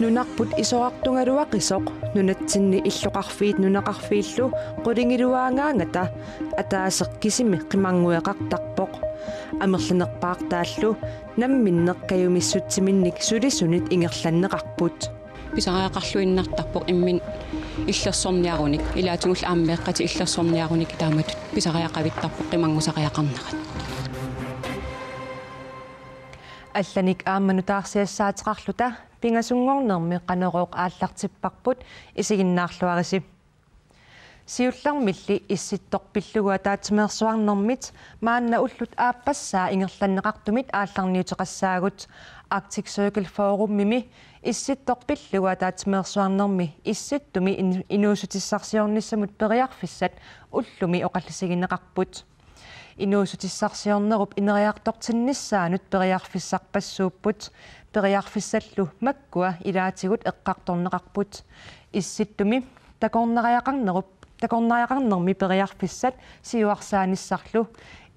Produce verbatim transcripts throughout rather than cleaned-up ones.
Nunarput isorartugaluaqisoq nunatsinni illoqarfiit nunaqarfiillu qulingiluaangaangata ataaseq kisimi qimarngueqartarpoq. Amerlanerpaartaallu namminneq kajumissutsiminnik sulisunit ingerlanneqarput. Pisariaqarluinnartarpoq imminut illersorniarunik, ilaatigullu aamma meeqqatik illersorniarunik taamatut pisariaqavittarpoq qimanngusariaqarnerat. Allanik aamma nutaarsiassaateqarluta pingasunngornermi Qanorooq aallartipparput, isiginnaarluarisi. Siullermilli Issittoq pillugu ataatsimeersuarnermit maanna ullut aappassaa ingerlanneqartumit aallarniuteqassaagut. Arctic Circle Forumimi Issittoq pillugu ataatsimeersuarnermi Issittumi in-, inuussutissarsiornissamut periarfissat ullumi oqallisigineqarput. Inuussutissarsiornerup ineriartortinnissaanut periarfissarpassuupput. Periarfissallu makkua ilaatigut eqqartorneqarput. Issittumi takornariaqarnerup, takornariaqarnermi periarfissat siuarsaanissarlu,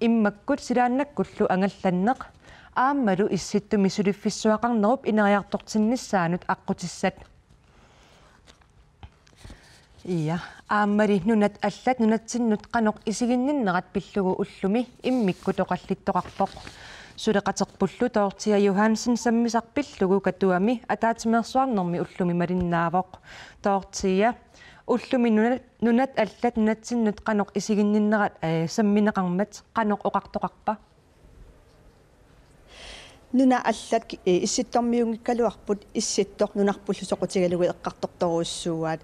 immakkut silaannakkullu angallanneq, aammalu Issittumi suliffissuaqarnerup ineriartortinnissaanut aqqutissat. Ia, aammali nunat allat nunatsinnut qanoq isiginninnerat pillugu ullumi immikkut oqallittoqarpoq. Suleqaterpullu Dorthea Johansen sammisaq pillugu Katuami ataatsimeersuarnermi ullumi malinnaavoq. Dorthea, ullumi nunat, nunat allat nunatsinnut qanoq isiginninnerat, eh, sammineqarmat qanoq oqartoqarpa? Nunat allat ki-, eh, Issittormiunngikkaluarput, Issittoq nunarpullu soqutigalugu eqqartortorujussuuaat.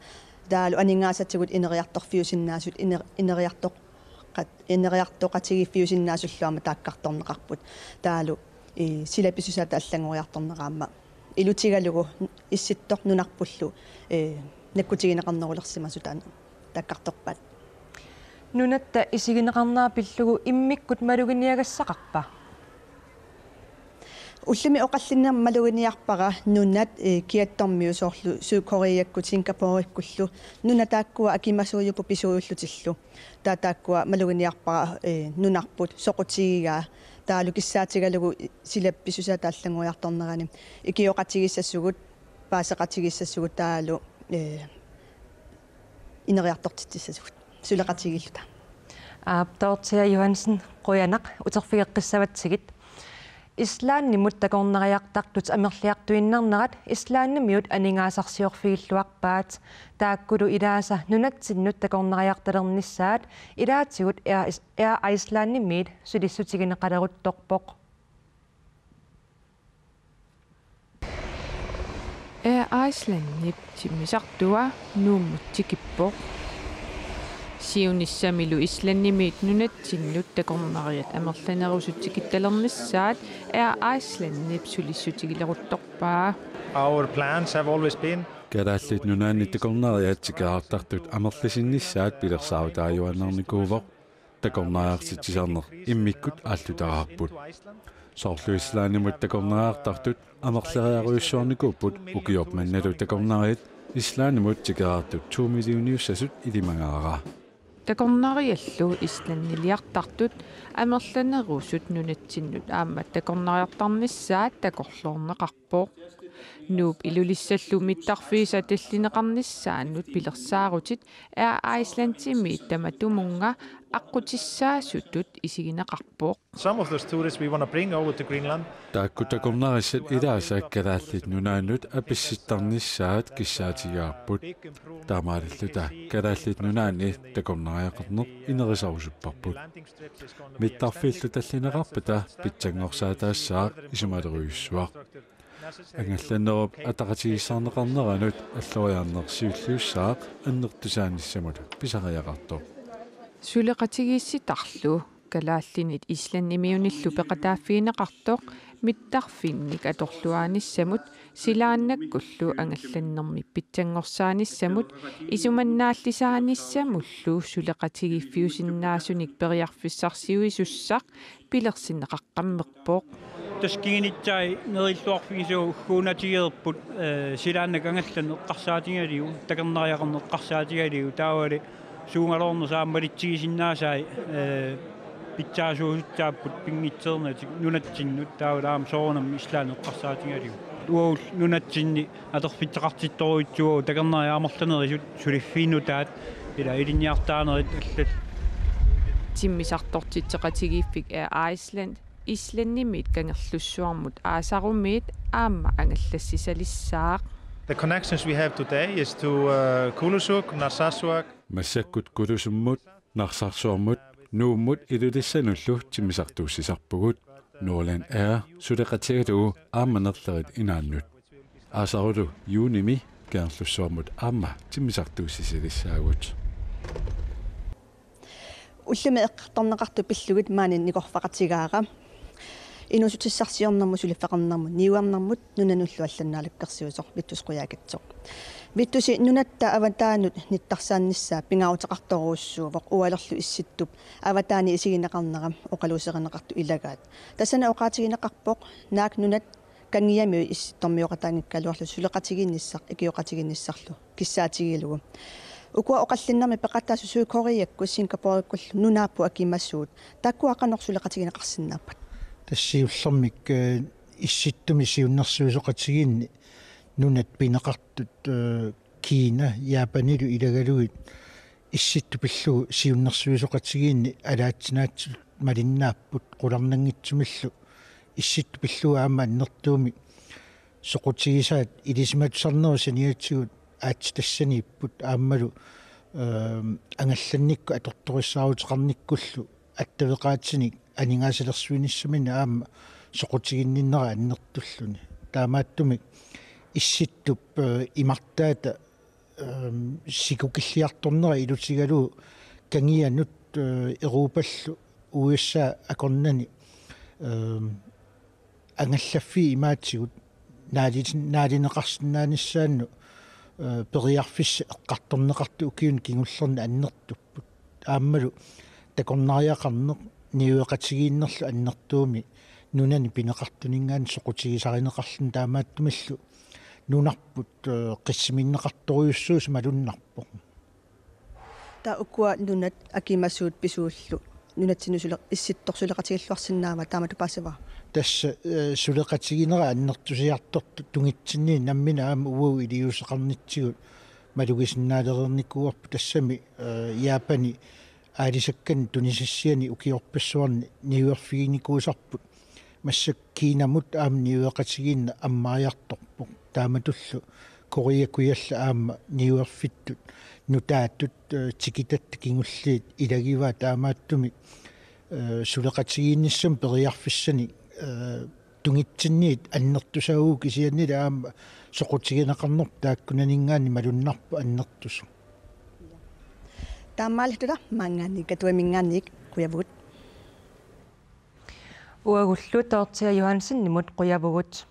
Taavalu aningaasatigut ineriartorfiusinnaasut, iner-, ineriartoqat-, ineriartoqatigiiffiusinnaasullu aamma taakkartorneqarput. Taavalu, eh, silap pisusaata allanngoriartornera aamma ilutigalugu Issittoq nunarpullu, eh, nakkutigineqarnerulersimasoq taanna taakkartorpaat. Nunatta isigineqarnera pillugu immikkut maluginiagassaqarpa? Ullumi oqallinnermi maluginiarpara nunat, eh, kiattormiut soorlu Sydkoreakkut Singaporekkullu, nunat taakkua akimasuujupput pisuujullutillu. Taava taakkua maluginiarpara, eh, nunarput soqutigigaa, taavalu kissaatigalugu silap pisusaata allanngoriartornerani ikioqatigiissasugut, paaseqatigiissasugut taavalu, eh, ineriartortitsissasugut suleqatigiilluta. Aap, Dorthea Johansen, qujanaq uterfigeqqissavatsigit. Islandimut takornariartartut amerliartuinnarnerat Islandimiut aningaasarsiorfigilluarpaat. Taakkulu ilaasa nunatsinnut takornariartalernissaat ilaatigut Air Is-, Air Islandimiit sulissutigineqaleruttorpoq. Air Islandip timmisartua Nuummut tikippoq. Siunissamilu Islandimiit nunatsinnut takornariat amerlanerusut tikittalernissaat Air Islandip sulissutigileruttorpaa. Our plans have always been Kalaallit Nunaanni takornariat tikeraartartut amerlisinnissaat pilersaarutaajuaannarnikuuvoq. Takornariartitsisarneq immikkut aallutaraarput. Soorlu Islandimut takornariartartut amerleriarujussuarnikuupput, ukioq mannalu takornariat Islandimut tikeraartut to millioniussasut ilimagaara. Takornariallu islandiliartartut amerlanerusut nunatsinnut aamma takornariartarnissaat takorloorneqarpoq. Nuup Ilulissallu mittarfiisa tallineqarnissaanut pilersaarutit Air Islandimiit tamatumunnga aqqutissaasutut isigineqarpoq. Some of those tourists we wanna bring over to Greenland. Taakku takornarissat ilaasa Kalaallit Nunaannut apissittarnissaat kissaatigaarput. Taamaalilluta Kalaallit Nunaanni takornariaqarneq inerisarusupparput. Mittarfiillu tallineqarpata pitsanngorsaataassaaq isumalerujussuaq. Angallannerup ataqatigiissaarneqarneranut alloriarneq siulliussaaq annertusaanissamut pisariaqartoq. Suleqatigiissitarlu kalaallinit Islandimiunillu peqataaffigineqartoq mittarfinnik atorluaanissamut silaannakkullu angallannermi pitsanngorsaanissamut isumannaallisaanissamullu suleqatigiiffiusinnaasunik periarfissarsiuisussaq pilersinneqaqqammerpoq. Tassa kingunissai nerilluarfigisavut ugguuna tigeriarput, eh, silaannakkut angallanneq eqqarsaatigalugu, takornariaqarneq eqqarsaatigalugu, taavali suugaluarnersut aamma malitsigisinnaasai, eh, Pitsaasuusussaapput pinngitsoornatik nunatsinnut taavalu aamma soorunami Island eqqarsaatigalugu. Uagut nunatsinni atorfissaqartittorujussuuvugut takornariaamarlunnerit suliffiit nutaat ila ilinniartitaanerit allallu. Timmisartortitseqatigiiffik Air Iceland Islandimiit Kangerlussuarmut aasarumiit aamma angallassisalissaaq. The connections we have today is to uh, Kulusuk, Narsarsuaq. Massakkut Kulusummut, Narsarsuarmut, Nuummut Ilulissanullu timmisartuussisarpugut. Norlandair suleqatigalugu aamma Nerlerit Inaannut. Aasarulu juunimi Kangerlussuarmut aamma timmisartuussisilissaagut. Ullumi eqqartorneqartut pillugit maani nikorfaqatigaara. Inuussutissarsiornermut, suliffeqarnermut, niuernermut nunanullu allanut naalakkersuisoq Vittus Qujaukitsoq. Vittusi nunatta avataanut nittarsaannissaa pingaaruteqartorujussuuvoq ualerlu Issittup avataani isigineqarnera oqaluuserineqartut ilagaat. Tassani oqaatigineqarpoq naak nunat kangiamiut Issittormioqataanngikkaluarlutik suleqatigiinnissaq ikioqatigiinnissarlu kissaatigalugu. Ukua oqallinnermi peqataasut Sydkoreakkut Singaporekkullu nunaapput akimasuut, taakkua qanoq suleqatigineqarsinnaappat? Tassa siullermik, eh, Issittumi siunnersuisoqatigiinni nunat pineqartut, eh, Kina, Japanilu ilagalugit Issittup pillugu siunnersuisoqatigiinni alaatsinaatsut malinnaapput qularnanngitsumillu. Issittup pillugu aamma annertuumik soqutigisaat ilisimatusarnerup saniatigut aatsitassaniipput aammalu, ehm, angallannikkut atortorissaaruteqarnikkullu attaveqaatinik aningaasalersuinissaminnik aamma soqutiginninnera annertulluni. Taamaattumik Issittup, eh, imartaata, ehm, sikukilliartornera ilutigalugu kangianut, eh, Europallu U S A akornanni, ehm, angallaffiit imaatigut naali-, naalineqarsinnaanissaannut, eh, periarfissat eqqartorneqartut ukiuni kingullerni annertupput. Aammalu takornariaqarneq niueqatigiinnerlu annertuumik nunani pineqartuninngaanniit soqutigisarineqarluni, taamaattumillu nunarput, eh, qissiminneqartorujussuusoq malunnarpoq. Taava ukua nunat akimasuut pisuullu nunatsinnut sule-, Issittoq suleqatigilluarsinnaava, taamatut paasivara? Tassa, eh, suleqatiginera annertusiartortoq tungitsinniit nammineq aamma uagut iliuuseqarnitsigut malugisinnaalereernikuuarput, tassami, eh, Japani aalisakkanni tunisassiani ukiorpassuarni niuerfiginikuusarput. Massakkut Kinamut aamma niueqatigiinneq ammariartorpoq. Taamatullu Korea Kujalleq aamma niuerfittut nutaatut, eh, tikitatta kingulliit ilagivaat, taamaattumik, eh, suleqatigiinnissamut periarfissanik, eh, tungitsinniit annertusaavugut, kisiannili aamma soqutigineqarnerput taakkunaninngaanniit malunnarpoq annertusoq. Taamaalilluta maanngaanniit Katuaminngaanniit qujavugut. Uagullu Dorthea Johansenimut qujavugut.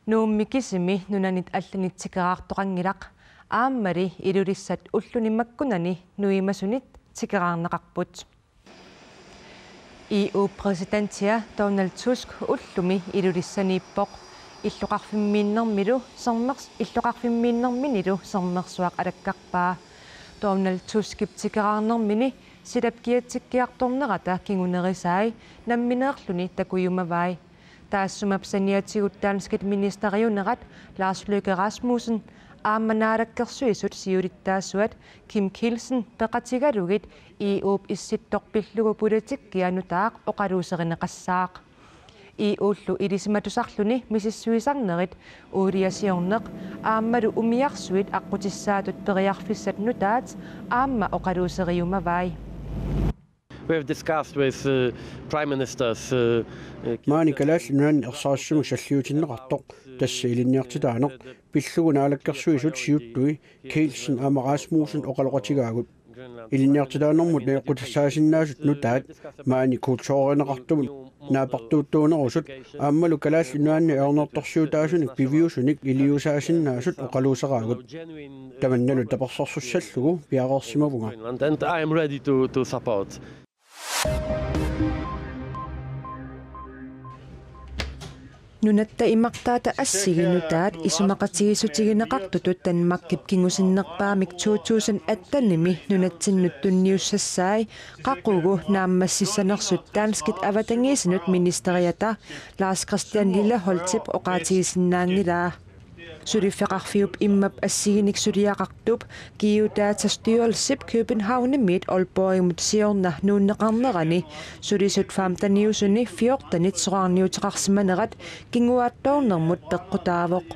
Nuummi kisimi nunanit allanit tikeraartoqanngilaq, aammali Ilulissat ulluni makkunani nuimasunit tikeraarneqarput. E U-p præsidentia Donald Tusk ullumi Ilulissaniippoq. Illoqarfimmiinnermilu sermers-, illoqarfimmiinnerminilu sermersuaq alakkarpaa. Donald Tuskip tikeraarnermini silap kiatsikkiartornerata kingunerisai nammineerluni takujumavai. Taassuma saniatigut danskit ministeriunerat Lars Løkke Rasmussen aamma Naalakkersuisut siulittaasuat Kim Kielsen peqatigalugit E U-p Issittoq pillugu politikkia nutaaq oqaluuserineqassaaq. E U-llu ilisimatusarluni misissuisarnerit uuliasiorneq aammalu umiarsuit aqqutissaatut periarfissat nutaat aamma oqaluuseriumavai. We have discussed with uh, Prime Ministers. Uh, uh, Maani Kalaallit Nunaanni ersarissumik salliutinneqartoq, tassa ilinniartitaaneq, pillugu Naalakkersuisut siuttui Kielsen aamma Rasmussen oqaloqatigaagut. Ilinniartitaanermut najoqqutissaasinnaasut nutaat maani kulturineqartumut naapertuuttuunerusut aammalu Kalaallit Nunaanni ajornartorsiutaasunik piviusunik iliuusaasinnaasut oqaluuseraagut. Tamannalu tapersersussallugu piareersimavunga. Greenland, and I am ready to, to support. Nunatta imartaata assigik nutaat isumaqatigiissutigineqartutut Danmarkip kingusinnerpaamik to tusind atten-imi nunatsinnut tunniussassai qaqugu naammassissanersut danskit avatangiisinut ministeriata Lars Christian Lilleholtip oqaatigisinnaanngilaa. Suliffeqarfiup immap assiginik suliaqartup Geodatastyrelsip Københavnimiit Aalborgimut siorna nuunneqarnerani sulisut femteniusuni fjortenit soraarniuteqarsimanerat kinguaattoornermut peqqutaavoq.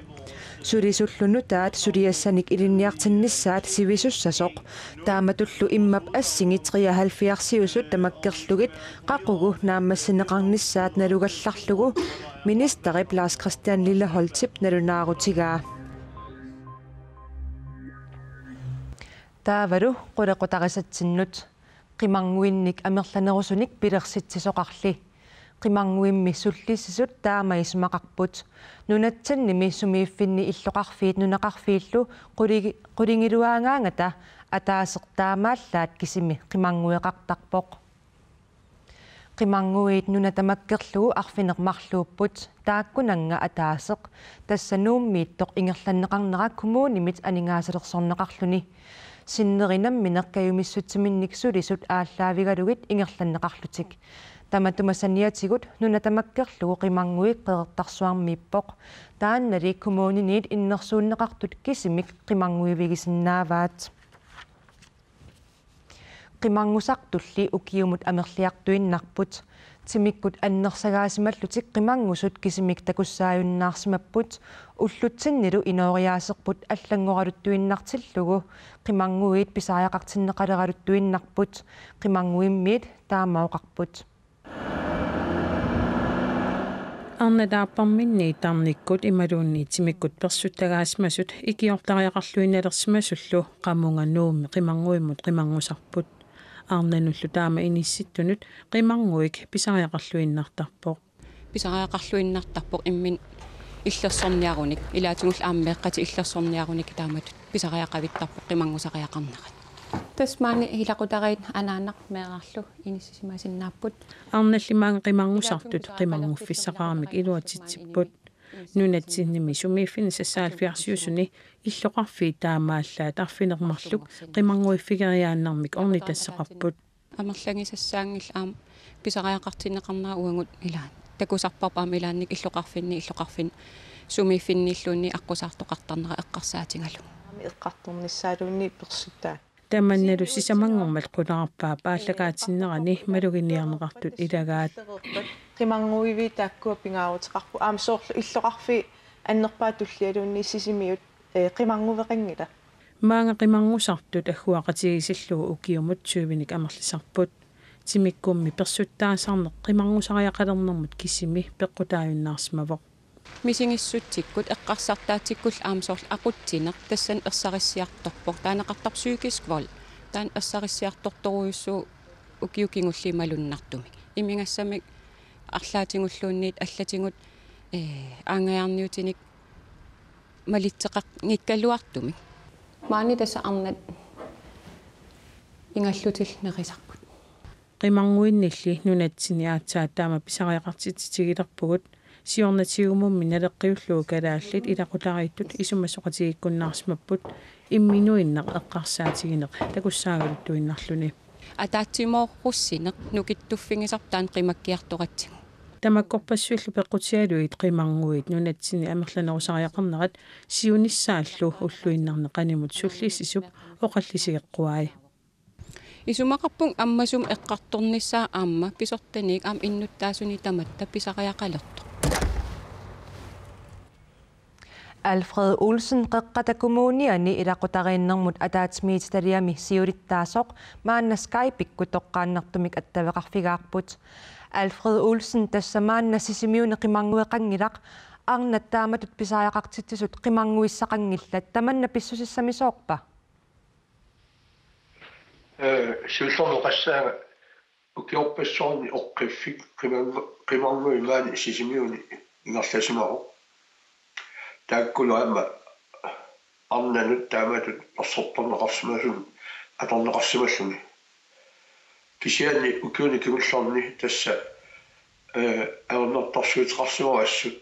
Sulisullu nutaat suliassanik ilinniartinnissaat sivisussasoq. Taamatullu immap assingi treoghalvfjerdsiusut tamakkerlugit qaqugu naammassineqarnissaat nalugallarlugu ministerip Lars Christian Lilleholtip nalunaarutigaa. Taavalu qulequtarisatsinnut. Qimannguinnik amerlanerusunik pilersitsisoqarli. Qimannguimmi sullissisut taama isumaqarput. Nunatsinnimi sumiiffinni illoqarfiit nunaqarfiillu quli-, qulingiluaangaangata ataaseq taamaallaat kisimi qimanngueqartarpoq. Qimannguit nuna tamakkerlugu arfineq-marluupput, taakkunannga ataaseq, tassa Nuummiittoq ingerlanneqarnera kommunimit aningaasalersorneqarluni. Sinneri nammineq kajumissutsiminnik sulisut aallaavigalugit ingerlanneqarlutik. Tamatuma saniatigut nuna tamakkerlugu qimannguit Qeqertarsuarmiippoq. Taannali kommuniniit innersuunneqartut kisimik qimannguivigisinnaavaat. Qimanngusartulli ukiumut amerliartuinnarput. Timikkut annersagaasimallutik qimanngusut kisimik takussaajunnaarsimapput, ullutsinnilu inooriaaserput allanngoraluttuinnartillugu qimannguit pisariaqartinneqaleraluttuinnarput, qimannguimmiit taama oqarput. Arnat aapparminniit tarnikkut imaluunniit timikkut persuttagaasimasut ikiortariaqarluinnalersimasullu qamunga Nuummi qimannguimmut qimanngusarput. Arnanullu taama inissittunut qimannguit pisariaqarluinnartarpoq. Pisariaqarluinnartarpoq imminut illersorniarunik, ilaatigullu aamma meeqqatik illersorniarunik taamatut pisariaqavittarpoq qimanngusariaqarnerat. Tassa maani ilaqutariit anaanaq meerarlu inissisimasinnaapput. Arnalli maanga qimanngusartut qimannguffissaqaramik iluatsitsipput. Nunatsinnimi sumiiffinni seksoghalvfjerdsiusuni illoqarfiit taamaallaat arfineq-marluk qimannguiffigeriaannarmik ornitassaqarput. Amerlagisassaanngillat aamma pisariaqartinneqarnera uagut ilaat. Takusarparput aamma ilaanni illoqarfinni, illoqarfinni sumiiffinniilluunniit aqqusaartoqartarnera eqqarsaatigalugu. Aamma eqqartornissaaluunniit persuttaa. Tamannalu sisamanngormat qularpaap aallakaatinnerani maluginiarneqartut ilagaat. Qimannguiviit taakkua pingaaruteqarput. Aamma soorlu illoqarfiit annerpaat tullialuunniit Sisimiut, ee, qimanngueqanngillat. Maanga qimanngusartut agguaqatigiissillugu ukiumut tyvenik amerlisarput. Timikkummi persuttaasarneq qimanngusariaqalernermut kisimi peqqutaajunnaarsimavoq. Misigissutsikkut eqqarsartaatsikkullu aamma soorlu aqutsineq tassani ersarissiartorpoq. Taaneqartarpoq psykisk vold. Taanna ersarissiartortorujussuuvoq ukiut kingulliit malunnartumik. Imigassamik arlaatigulluunniit allatigut, ee, aanngajaarniutinik malitseqanngikkaluartumik. Maani tassa arnat ingallutillu nerisarput. Qimannguinnilli nunatsinni aatsaat taama pisariaqartitsitigilerpugut, siornatigumummi naleqqiullugu kalaallit ilaqutariittut isumasoqatigiikkunnaarsimapput imminuinnaq eqqarsaatigineq takussaagaluttuinnarluni. Ataatsimoorussaaq nukittuffigisarput taanna qimakkiartoratsigu. Tamakkorpassuillu peqqutigalugit qimannguit nunatsinni amerlanerusariaqarnerat siunissaallu ulluinnarni qanimut sullissisup oqallisigeqquai. Isumaqarpunga ammasumik eqqartornissaa aamma pisortanit aamma innuttaasunik tamatta pisariaqalertoq. Alfred Olsen Qeqqata Kommuniani ilaqutariinnermut ataatsimiititaliami siulittaasoq maanna Skype-ikkut toqqaannartumik attaveqarfigaarput. Alfred Olsen, tassa maanna Sisimiuni qimanngueqanngilaq, arnat taamatut pisariaqartitsisut qimannguissaqanngillat, tamanna pissusissamisoorpa? Ee, siullermik oqassaanga ukiorpassuarni oqqiffik qimangu-, qimannguit maani Sisimiuni ingerlasimavoq. Taakkulu aamma arnanut taamatut ersertorneqarsimasunut atorneqarsimalluni. Kisianni ukiuni kingullerni tassa, ee, ajornartorsiuteqarsimavoq assut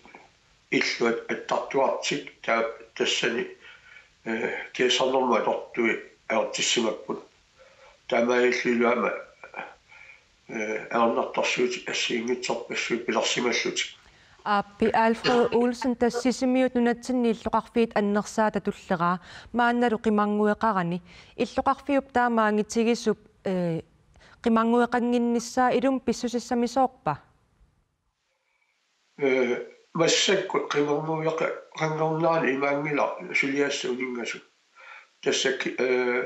illuat attartuartik taa-, tassani, eh, kiassarnermut atortui ajortissimapput. Taamaalillunilu aamma, eh, ajornartorsiutit assigiinngitsorpassuit pilersimallutik. Aappi Alfred Olsen, tassa Sisimiut nunatsinni illoqarfiit annersaata tulleraa, maannalu qimarngueqarani. Illoqarfiup taama angitigisup, eh, qimarngueqannginnissaa ilumut pissusissamisoorpa? Eh, massakkut qimarngueqanngornerani imaanngilaq suliassaq uninngasut. Tassa ki-, eh,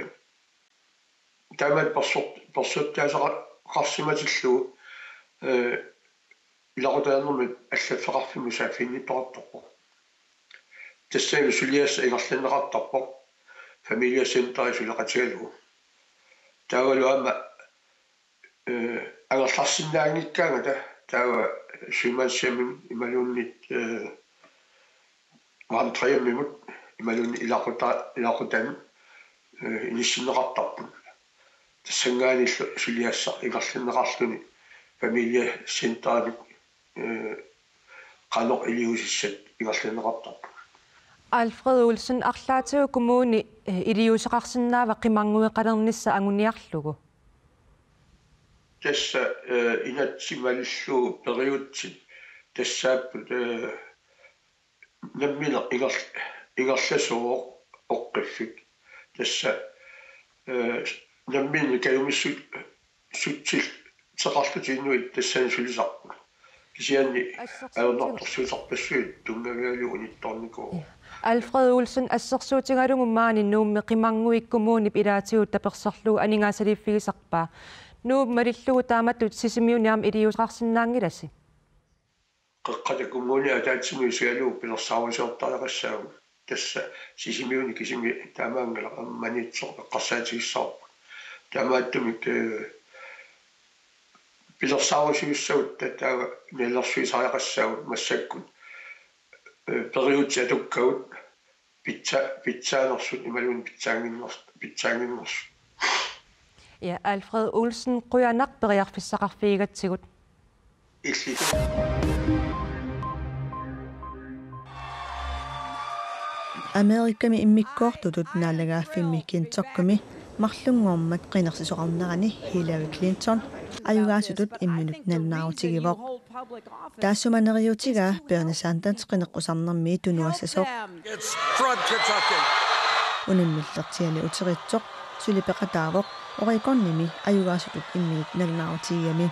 taamatut perso-, persuttaasaqarsimatillugu, eh, ilaqutariinnermi allaffeqarfimmut saaffiginnittoqartarpoq. Tassami suliassaq ingerlanneqartarpoq familiecenteri suleqatigalugu. Taavalu aamma, eh, angerlarsinnaanngikkaangata taava Sømandshjemimik imaluunniit, eh, vandrehjemimut imaluunniit ilaquta-, ilaqutani, eh, inissinneqartarput. Tassanngaanniillu suliassaq ingerlanneqarluni familiecenterimik, eh, qanoq iliuusissat ingerlanneqartarput. Alfred Olsen, arlaatigut kommuni, eh, iliuuseqarsinnaava qimarngueqalernissaq anguniarlugu? Tassa, eh, inatsit malillugu periutsit tassaapput, eh, nammineq inger-, ingerlasooq oqquiffik. Tassa, eh, nammineq kajumissut-, sutsilluteqarlutik inuit tassani sulisarput. Kisianni assersuuti- ajornartorsiuterpassuit tunngavigalugu unittoornikuuvoq. Alfred Olsen, assersuutigalugu maani Nuummi qimarnguit kommunip ilaatigut taperserlugu aningaasaliiffigisarpaa. Nuup malillugu taamatut Sisimiuni aamma iliuuseqarsinnaanngilasi? Qeqqata Kommuni ataatsimut isigalugu pilersaarusiortariaqassaagut. Tassa Sisimiuni kisimi taamaanngilaq, aamma Maniitsoq eqqarsaatigissavarput. Taamaattumik, eh, pilersaarusiussagutta taava nalilersuisariaqassaagut massakkut, eh, periutsit atukkagut pitsa-, pitsaanersut imaluunniit pitsaannginners-, pitsaannginnersut. Ja, Alfred Olsen, qujanaq periarfissaqarfigigatsigut. Illillu. Amerikami immikkoortutut naalagaaffimmi Kentuckimi marlunngormat qinersisoqarnerani Hillary Clinton ajugaasutut imminut nalunaarutigivoq. Taassuma neriuutigaa Bernie Sanders qineqqusarnermi tunuassasoq. It's from Kentucky. Unammillertiali uteritsoq suli peqataavoq Oregonimi ajugaasutut imminut nalunaarutigigami.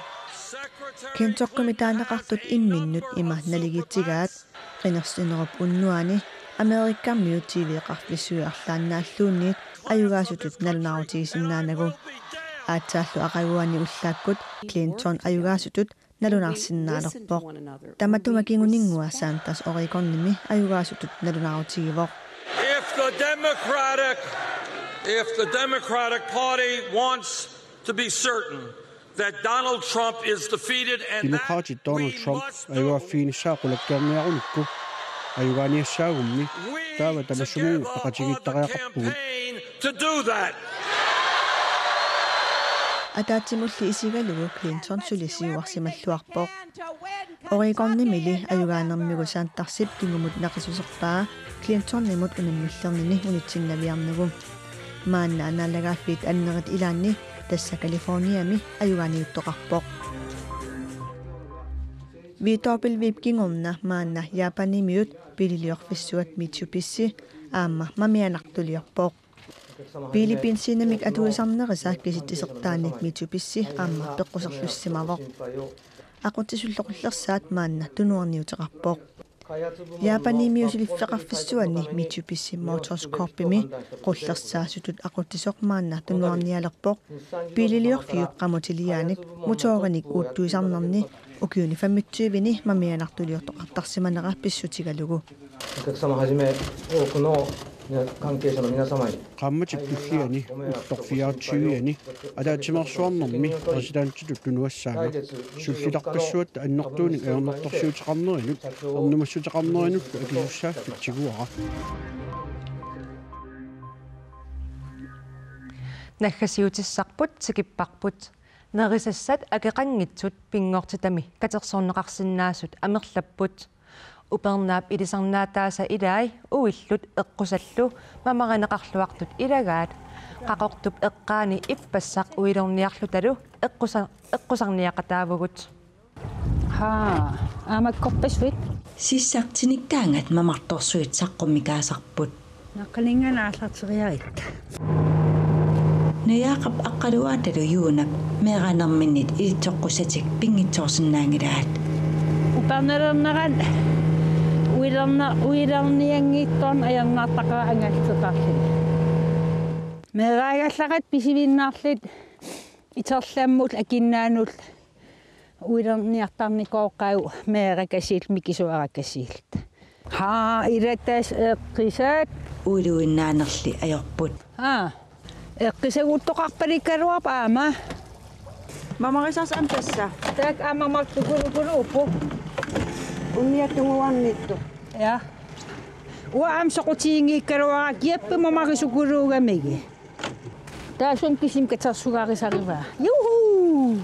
Kentuckimi taaneqartut imminnut ima naligiitsigaat qinersinerup unnuaani Amerikamiut T V-qarfissuit arlaannaalluunniit ajugaasutut nalunaarutigisinnaanagu. Aatsaallu aqaguani ullaakkut Clinton ajugaasutut nalunaarsinnaalerpoq. Tamatuma kinguninngua Sanders Oregonimi ajugaasutut nalunaarutigivoq. If the Democratic, if the Democratic Party wants to be certain that Donald Trump is defeated and that Demokraatit Donald we Trump must do ajugaaffiginissaa qulakkeerniarunikku ajugaaniassaagummi taava tamassuminnga peqatigiittariaqarpugut. Ataatsimulli isigalugu Clinton suli siuarsimalluarpoq. Oregonimili ajugaanermigut Sandersip kingumut naqissuserpaa Clintonimut unammillernini unitsinnaviarnagu. Maanna naalagaaffiit annerit ilaanni tassa Californiami ajugaaniuttoqarpoq. V W-p kingorna maanna Japanimiut biililiorfissuat Mitsubishi aamma mamianartuliorpoq. Biili benzinimik atuisarnerisa kisitsisertaanik Mitsubishi aamma peqquserlussimavoq. Aqutsisullu qullersaat maanna tunuarniuteqarpoq. Japanimiut suliffeqarfissuanni Mitsubishi Motors Corpimi qullersaasutut aqutsisoq maanna tunuarnialerpoq. Biililiorfiup qamutiliaanik motorinik uuttuisarnerni ukiuni femogtyveni mamianartuliortoqartarsimanera pissutigalugu. お客様はじめ、多くの皆、関係者の皆様に Qaammatip tulliani, ulloq fireogtyviani, ataatsimeersuarnermi præsidentitut tunuassaanga sullitarpassuatta annertuunik ajornartorsiuteqarnerinut ernumassuteqarnerinullu akisussaaffik tiguara. Naggasiutissarput tikipparput. Nerisassat akeqanngitsut pinngortitami katersorneqarsinnaasut amerlapput. Upernaap ilisarnaataasa ilai uillut eqqusallu mamarineqarluartut ilagaat. Qaqortup eqqaani ippassaq uilorniarlutalu eqqusa-, eqqusarniaqataavugut. Haa, aamakkorpassuit. Sissaq tinikkaangat mamartorsuit saqqummikaasarput. Naqqaninngaanniit aallarteriarikka. Najaaqap aqqaluaatalu Juunap meeraanerminnit ilitsoqqussatik pinngitsoorsinnaanngilaat. Upernalernerat uilerna-, uilernianngitsoorn ajornartaqaaq angallatseqarluni. Meeraagallaraat pisiviinnarlutik iterlammut akinnaanut uilerniartarnikooqaaq meerakasiillu mikisuarakasiilluta. Haa, ila tassa eqqisat. Uiluinnaanerli ajorput. Haa. Eqqisaguttoqarpalikkaluarpoq aamma. Mamarisarsi aamma tassa. Taakku aamma marluk ukulukuluupput. Unniatunguarnittu. Ja. Uanga aamma soqutiginngikkaluarpara kiapput mamarisukuluugamigit. Taassuma kisimi katersugarisarivaa. Juhu!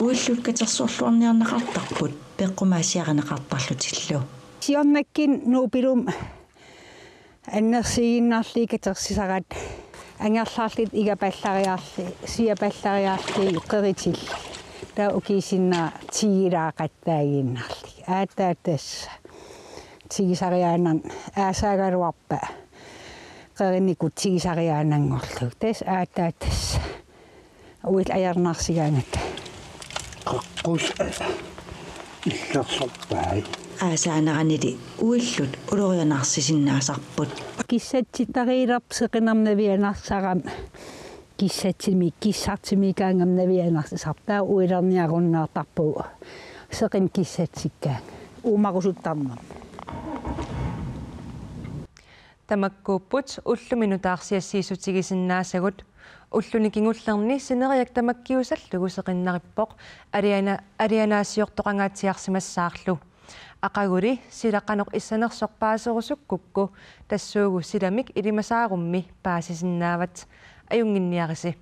Uillut katersorluarniarneqartarput peqqumaasiarineqartarlutillu. Siornakkiin Nuup Ilumut annersiiginnarlugit katersisarat angerlarlutik igapallariarlugit, siapallariarlugit qeritillit. Taava ukiup sinnera tigilaaqattaaginnarlugit. Aatsaat tassa. Tigisariaannaat aasaagaluarpat qerinikut tigisariaannaanngorlugit. Tassa aatsaat tassa. Uillut ajornarsigaangatta. Qaqqus illersorpai. Aasaaneranili uillut ulorianarsisinnaasarput. Kissatsittariilerput seqinermut navianarsarami. Kissatsimik, kissartimikaangama navianarsisarput, taava uilerniarunnaartarpugut seqineq kissatsikkaangat. Uumarusuttarnermik. Tamakkuupput ullumi nutaarsiassiissutigisinnaasagut. Ulluni kingullerni sineriak tamakkiusallugu seqinnarippoq aliana-, alianaasiortoqangaatsiarsimassaarlu. Aqaguli sila qanoq issanersoq paaserusukkukku tassuugu silamik ilimasaarummi paasisinnaavat. Ajunnginniarisi.